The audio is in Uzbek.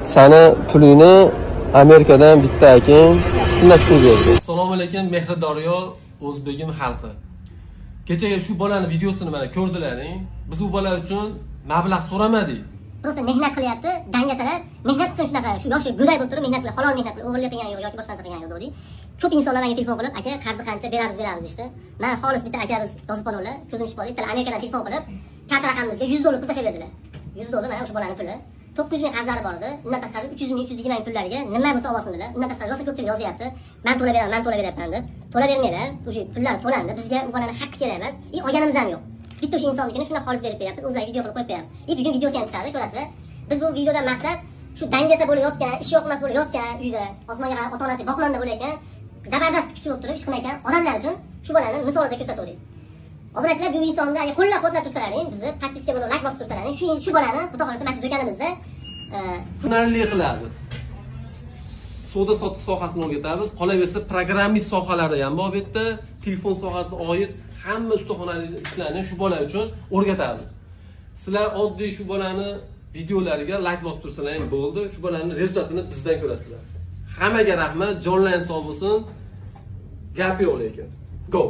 Sani pulingni Amerikadan bitta akang shunday tushirib berdi. Assalomu alaykum, Mehri Daryo o'zbegim xalqi. Kechaga shu bolani videosini mana ko'rdilaring. Biz u bola uchun mablag' so'ramadik. Просто mehnat qilyapti, dangasalar mehnat qilsin shunaqa, shu yoshi go'dak bo'lib turib mehnat qilib, halol mehnat qilib, o'g'irlik qilgani yo'q yoki boshqa narsa qilgani yo'q dedik. Ko'p insonlar menga telefon qilib, "Aka, qarzi qancha, beramiz, beramiz", deyishdi. Man xolis bitta akamiz yozib qoldilar, ko'zim tushib qoldi. Bittalar Amerikadan telefon qilib, karta raqamimizga 100 dollar pul tashlab berdilar. 100 dollar mana o'sha bolani puli. 900 ming qarzlari bor edi. Undan tashqari 300 ming, 320 ming pullariga nima bo'lsa olsin dedilar. Undan tashqari rosa ko'pchilik yozyapti. "Man to'lab beraman, man to'lab beryapman", deb. To'lab bermanglar, o'sha pullar to'landi. Bizga u bolani haqqi kerak emas. И olganimiz ham yo'q. Bitta o'sha insonnikini shunday xolis berib beryapmiz, o'zlari video qilib qo'yib beryapmiz. И bugun videosi ham chiqadi, ko'rasizlar. Biz bu videodan maqsad shu dangasa bo'lib yotgan, ish yoqmas bo'lib yotgan uyda, osmonga qarab ota-onasi boqmanda bo'layotgan, zabardast kuchi bo'lib turib ish qilmayotgan odamlar uchun shu bolani misolida ko'rsatuvdik. Obunachilar bu insonni agar qo'llab-quvvatlab tursalaring, bizni подписка bo'lib layk bosib tursalaring, shu bolani xudo xohlasa mana shu do'konimizda Hunarli qilamiz. Savdo sotiq sohasini o'rgatamiz. Qolaversa, programmist sohalari ham bor bu yerda, telefon sohasiga oid hamma ustaxonali ishlarni shu bola uchun o'rgatamiz. Sizlar oddiy shu bolani videolariga layk bosib tursalar ham bo'ldi. Shu bolani результат ini bizdan ko'rasizlar. Hammaga rahmat, jonlaring sog' bo'lsin. Gap yo'q lekin. Go.